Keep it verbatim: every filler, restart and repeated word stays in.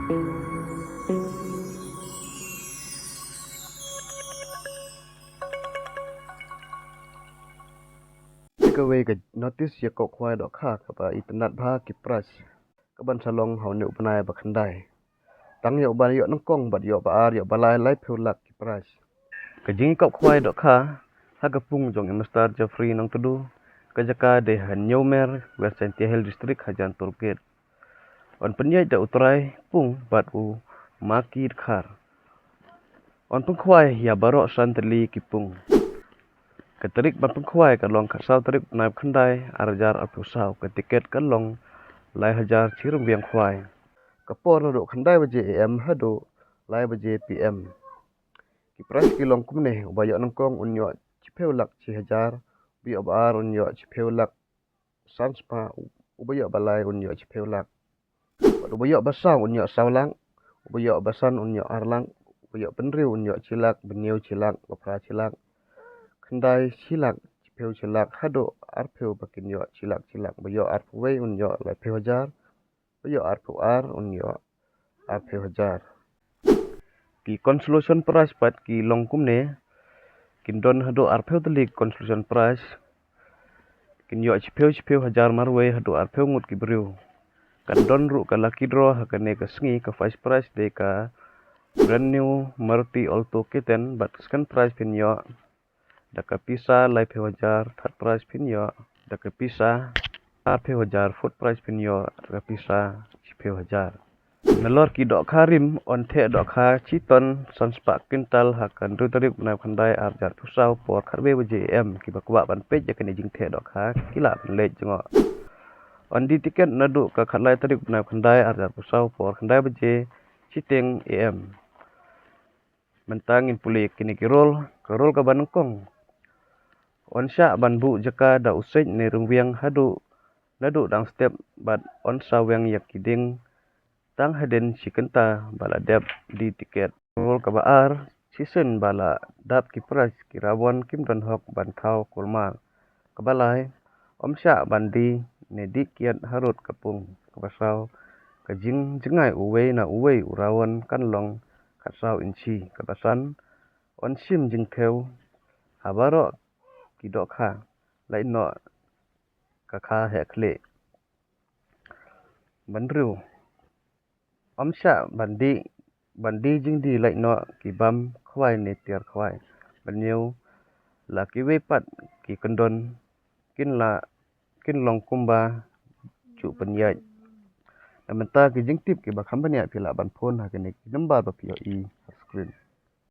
Kawei ka notice ïa kop khwai dohkha kaba itynnad bha ki prize, kaban sa long ha une u bnai ba khyndai. Tang ïoh ba ïoh nyngkong bad ïoh ba ar ïoh ba lai laiphew lak ki prize. Ka jingïakop khwai dohkha ha ka pung jong i Mister Jeffrey Nongtdu, ka jaka dei ha Newmer, West Jaintia Hills District, hajan Toll Gate. Yn pynïaid da u trai pung bad u Maki Dkhar. Yn pynkhwai ïa baroh san tylli ki pung. Ka tarik ban pynkhwai ka long khatsaw tarik bnai ba khyndai arhajar arphew saw. Ka tiket ka long lai hajar shi ryngwiang khwai. Ka por naduh khyndai baje A M haduh lai baje P M. Ki prize ki long kumne: uba ïoh nyngkong un ïoh shiphew lak shi hajar, uba ïoh ba ar un ïoh shiphew lak san spah, uba ïoh ba lai un ïoh shiphew lak, bad uba ïoh ba saw un ïoh saw lak, uba ïoh ba san un ïoh ar lak, uba ïoh ba hynriew un ïoh shi lak, ba hynñiew shi lak, ba phra shi lak, khyndai shi lak, shiphew shi lak, haduh arphew ba kin ïoh shi lak shi lak, ba ïoh arphew wei un ïoh laiphew hajar, ba ïoh arphew ar un ïoh arphew hajar. Ki consolation prize pat ki long kumne: kin don haduh arphew tylli consolation prize. Kin ïoh shiphew shiphew hajar marwei haduh arphew ngut ki briew. Kan don ruh ka lucky draw ha kane ka sngi. Ka first prize dei ka brand new Maruti Alto K ten, bad second prize phin ïoh da ka pisa laiphew hajar, third prize phin ïoh da ka pisa arphew hajar, fourth prize phin ïoh da ka pisa shiphew hajar. Nalor ki dohkha rim, yn theh dohkha shi ton san spah quintal ha ka hynriew tarik bnai ba khyndai arhajar arphew saw por khatwei baje A M. Kiba kwah ban peit ïa kane ka jingtheh dohkha ki lah ban leit jngoh. Yn die tiket naduh ka khatlai tarik bnai ba khyndai arhajar arphew saw por khyndai baje shiteng A M. Mynta ngin pule kine ki rule. Ka rule kaba nyngkong: yn shah ban buh jaka da u siej ne ryngwiang haduh, naduh dang step, bad yn sa weng ïa ki dieng tang hadien shi kynta ba la dep die tiket. Rule kaba ar: shisien ba la dap ki prize, ki rawon kim don hok ban thaw kulmar. Kaba lai: ym shah ban die ne dih kiad harud ka pung. Kaba saw: ka jingjngai uwei na uwei u rawon kan long khatsaw inshi. Kaba san: yn shim jingthew ha baroh ki dohkha, lait noh ka kha heh khlieh. Ba hynriew: ym shah ban die, ban die jingdie lait noh ki bam khwai ne tiar khwai. Ba hynñiew: la kiwei pat ki kyndon kin la, kin long kumba ju pynïaid. Na mynta ki jingtip kiba kham bniah phi lah ban phone ha kine ki number ba phi ïohi ha screen.